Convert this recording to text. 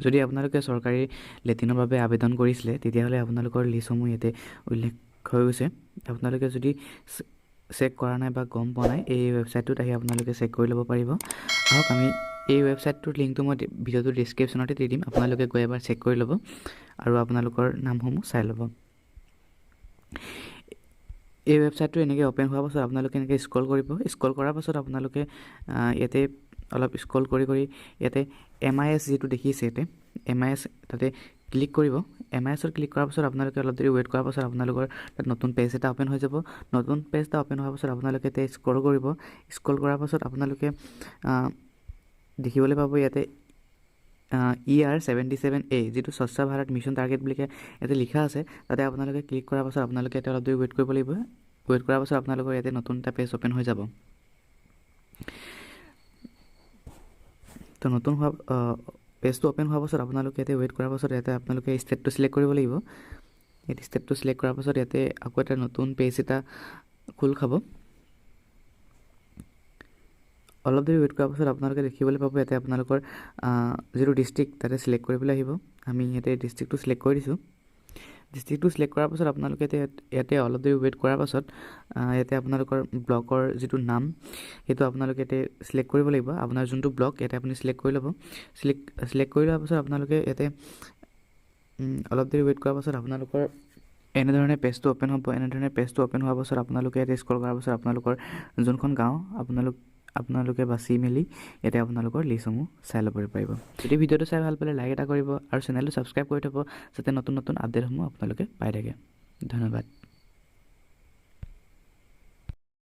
যদি আপোনালোকে চৰকাৰী লেট্ৰিনৰ বাবে আবেদন কৰিছিলে, তেতিয়াহ'লে আপোনালোকৰ লিষ্টসমূহ ইয়াতে উল্লেখ হৈ গৈছে। আপোনালোকে যদি চেক কৰা নাই বা গম পোৱা নাই, এই ৱেবছাইটটোত আহি আপোনালোকে চেক কৰি ল'ব পাৰিব। আহক, আমি এই ৱেবছাইটটোৰ লিংকটো মই ভিডিঅ'টোৰ ডিছক্ৰিপশ্যনতে দি দিম। আপোনালোকে গৈ এবাৰ চেক কৰি ল'ব আৰু আপোনালোকৰ নামসমূহ চাই ল'ব। এই ৱেবছাইটটো এনেকৈ অ'পেন হোৱাৰ পাছত আপোনালোকে এনেকৈ স্ক্ৰল কৰিব। স্ক্ৰল কৰাৰ পাছত আপোনালোকে ইয়াতে অলপ স্ক্ৰল কৰি কৰি ইয়াতে MIS যিটো দেখিছে, ইয়াতে MIS তাতে ক্লিক কৰিব। MISত ক্লিক কৰাৰ পাছত আপোনালোকে অলপ দেৰি ৱেইট কৰাৰ পাছত আপোনালোকৰ তাত নতুন পেজ এটা অ'পেন হৈ যাব। নতুন পেজ এটা অ'পেন হোৱাৰ পাছত আপোনালোকে ইয়াতে স্ক্ৰল কৰিব। স্ক্ৰল কৰাৰ পাছত আপোনালোকে দেখিবলৈ পাব ইয়াতে ER 77A, যিটো স্বচ্ছ ভাৰত মিছন টাৰ্গেট বুলি ইয়াতে লিখা আছে। তাতে আপোনালোকে ক্লিক কৰাৰ পাছত আপোনালোকে ইয়াতে অলপ দেৰি ৱেইট কৰিব লাগিব। ৱেইট কৰাৰ পাছত আপোনালোকৰ ইয়াতে নতুন এটা পেজ অ'পেন হৈ যাব। তো নতুন হোৱা পেজটো অ'পেন হোৱাৰ পাছত আপোনালোকে ইয়াতে ৱেইট কৰাৰ পাছত ইয়াতে আপোনালোকে ষ্টেটটো চিলেক্ট কৰিব লাগিব। ইয়াতে ষ্টেটটো চিলেক্ট কৰাৰ পাছত ইয়াতে আকৌ এটা নতুন পেজ এটা খোল খাব। অলপ দেৰি ৱেইট কৰাৰ পাছত আপোনালোকে দেখিবলৈ পাব ইয়াতে আপোনালোকৰ যিটো ডিষ্ট্ৰিক্ট, তাতে চিলেক্ট কৰিবলৈ আহিব। আমি ইয়াতে ডিষ্ট্ৰিক্টটো চিলেক্ট কৰি দিছোঁ। ডিষ্ট্ৰিক্টটো চিলেক্ট কৰাৰ পাছত আপোনালোকে ইয়াতে অলপ দেৰি ৱেইট কৰাৰ পাছত ইয়াতে আপোনালোকৰ ব্লকৰ যিটো নাম, সেইটো আপোনালোকে ইয়াতে চিলেক্ট কৰিব লাগিব। আপোনাৰ যোনটো ব্লক, ইয়াতে আপুনি চিলেক্ট কৰি ল'ব। চিলেক্ট কৰি লোৱাৰ পাছত আপোনালোকে ইয়াতে অলপ দেৰি ৱেইট কৰাৰ পাছত আপোনালোকৰ এনেধৰণে পেজটো অ'পেন হ'ব। এনেধৰণে পেজটো অ'পেন হোৱাৰ পাছত আপোনালোকে ইয়াতে স্ক্ৰল কৰাৰ পাছত আপোনালোকৰ যোনখন গাঁও, আপোনালোকে বাছি মেলি ইয়াতে আপোনালোকৰ লিষ্টসমূহ চাই ল'ব পাৰিব। যদি ভিডিঅ'টো চাই ভাল পালে লাইক এটা কৰিব আৰু চেনেলটো ছাবস্ক্ৰাইব কৰি থ'ব, যাতে নতুন নতুন আপডেটসমূহ আপোনালোকে পাই থাকে। ধন্যবাদ।